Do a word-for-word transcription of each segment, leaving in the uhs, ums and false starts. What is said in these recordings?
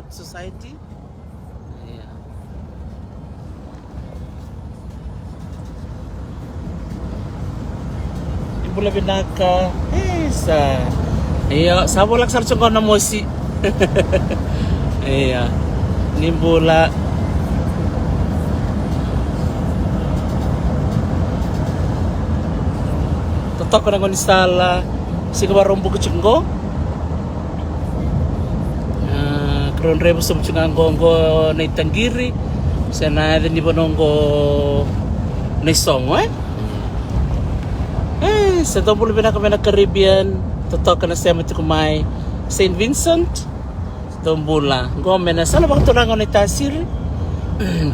Society. Ia. Ni bula vinaka. Isa. Ia, sa volaka sara tiko na mosi. Ia. Ni bula. Totoka na gaunisala. Siga Vakaraubuka tiko qo. Ah, keirau draiva sobu tiko ga qo, qo na itaqiri. Se na yaca ni vanua qo na isogo, e? E, sa dou bula vinaka mai na Caribbean. Totoka na sema tiko mai Saint Vincent. Dou bula. Qo mai na sala vakaturaga o Naitasiri.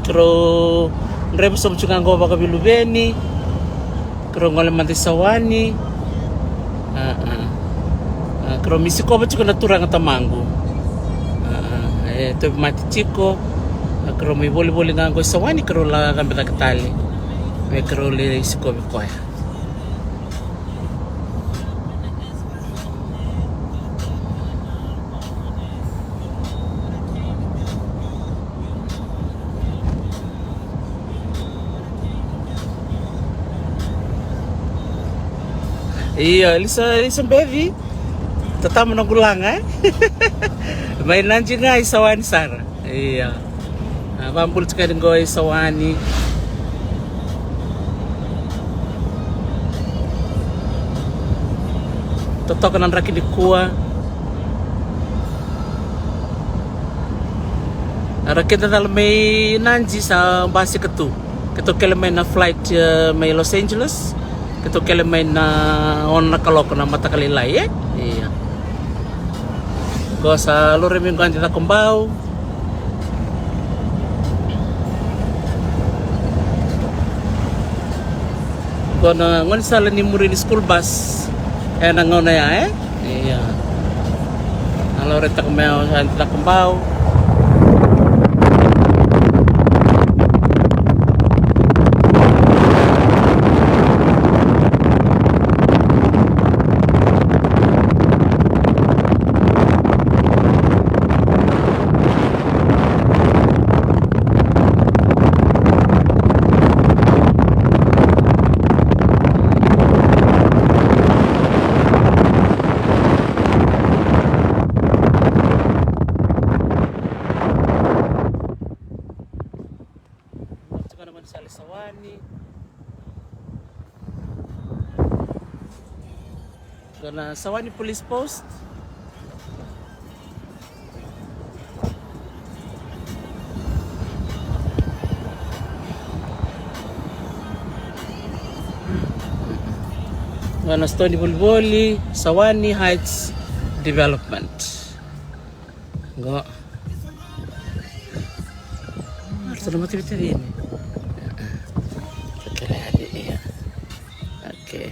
Keirau draiva sobu tiko ga qo vakaviluveni. Keirau gole mada i Sawani. A, a. A, keirau mai sikova tiko na turaga tamaqu. A, a. E tauvimate tiko. A, keirau mai volivoli ga qo i Sawani, keirau lako cabe cake tale. Me keirau lai sikovi koya. Io, Elisa, Elisabeci. Tatamu na qulaga, e? Mai Naji ga i Sawani sara. Ia. A, vakabula tiko yani qo i Sawani. Totoka na draki nikua. Era keda cala mai Naji sa basika tu. Keitou kele mai na flight, e, mai Los Angeles. Keitou kele mai na ono na kaloko na mataka lailai, e? Ia. Qo sa lori mai qo Adi Cakobau. Qo na gaunisala ni muri ni school bus ena gauna ya, e? Ia. Na laurai taka mai o Adi Cakobau. Tukana mani sale Sawani. Tukana Sawani Police Post. Tukana Stone Volivoli, Sawani Heights Development. Qo. Arata na matavitavi ni. Kele yani, ia. Okay.